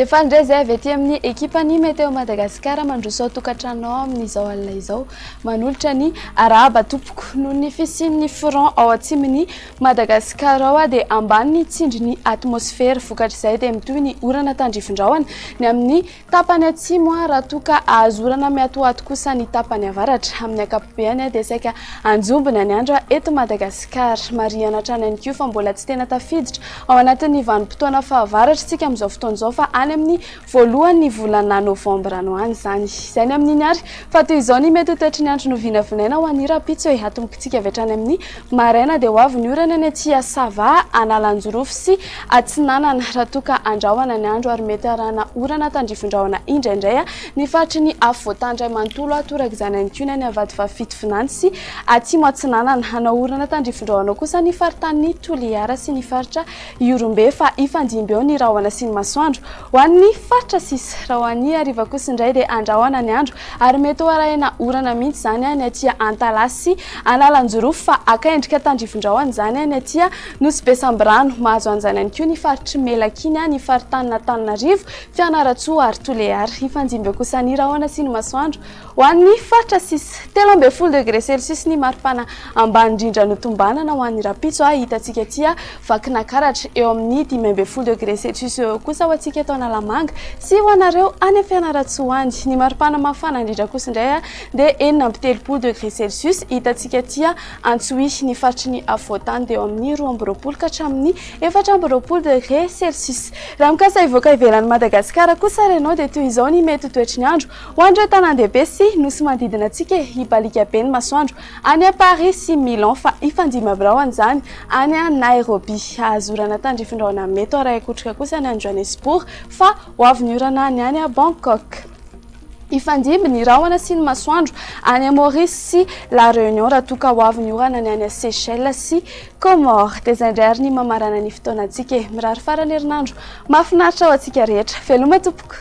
Dia faly indray izay avy aty amin'ny ekipan'ny Météo Madagascar mandroso ao tokantranonao amin'izao alina izao. Manolotra ny arahaba tompoko. Noho ny fisian'ny front ao atsimon'i Madagasikara ao dia ambany ny tsindrin'ny atmosfera. Vokatr'izay dia mitohy ny orana tandrifin-drahona ny amin'ny Tapany atsimo raha toa ka azo orana miatoato kosa ny tapany avaratra. Amin'ny ankapobeany dia saika anjombona ny andro eto Madagasikara. Marihana hatrany ihany koa fa mbola tsy tena tafiditra ao anatin'ny vanim-potoana fahavaratra isika amin'izao fotoana izao fa any amin'ny voalohan'ny volana novambra any ho any izany. Izay ny amin'iny ary fa toy izao ny mety ho toetry ny andro novinavinaina ho an'ny rahampitso e. Atombokintsika avy hatrany amin'ny maraina dia ho avy ny orana any aty Sava, Analanjirofo sy Atsinanana raha toa ka andrahona ny andro ary mety arahana orana tandrifin-drahona indraindray ny faritry ny afovoantany iray manontolo toraka izany ihany koa ny any Avadivavy Fitovinany sy Atsimo Atsinanana. Hanao orana tandrifin-drahona kosa ny faritanin'i Toliara sy ny faritra Ihorombe fa hifandimby eo ny rahona sy ny masoandro ho an'ny faritra sisa. Raha ho an'ny hariva kosa indray dia andrahona ny andro ary mety ho arahina orana mihitsy izany ny aty Antalaha sy Analanjirofo fa haka endrika tandrifin-drahona izany ny aty Nosy Be Sambirano. Mahazo an'izany ihany koa ny faritr'i Melaky, ny faritanin'Antananarivo, Fianarantsoa ary Toliara. Hifandimby eo kosa ny rahona sy ny masoandro ho an'ny faritra sisa. 13 degré celsius ny maripana ambany indrindra notombanana ho an'ny rahampitso. Hitantsika aty Vakinakaratra. Eo amin'ny 15 degré celsius eo kosa ho antsika eto Analamanga sy ho anareo any Fianarantsoa any. Ny maripana mafana indrindra kosa indray dia 36 degré celsius. Hitantsika aty Antsohihy, ny faritry ny afovoan-tany dia eo amin'ny 22 ka hatramin'ny 24 degré celsius. Raha mikasa hivoaka ivelan'i Madagasikara kosa ary ianao dia toy izao ny mety ho toetry ny andro ho an'ireo tanàn-dehibe sy nosy manodidina antsika e, hibaliaka be ny masoandro any Paris sy Milan fa hifandimby birao an'izany any Nairobi. Hahazo orana tandrifin-drahona mety ho arahin-kotroka kosa ny any Johannesburg fa ho avy ny orana ny any Bangkok. Hifandimby ny rahona sy ny masoandro any Maurice sy La Réunion raha toa ka ho avy ny orana ny any Seychelles sy Comores. Dia izay indray ary ny mamarana ny fotoanantsika e. Mirary faran'ny herinandro mahafinaritra ho antsika rehetra. Veloma tompoko.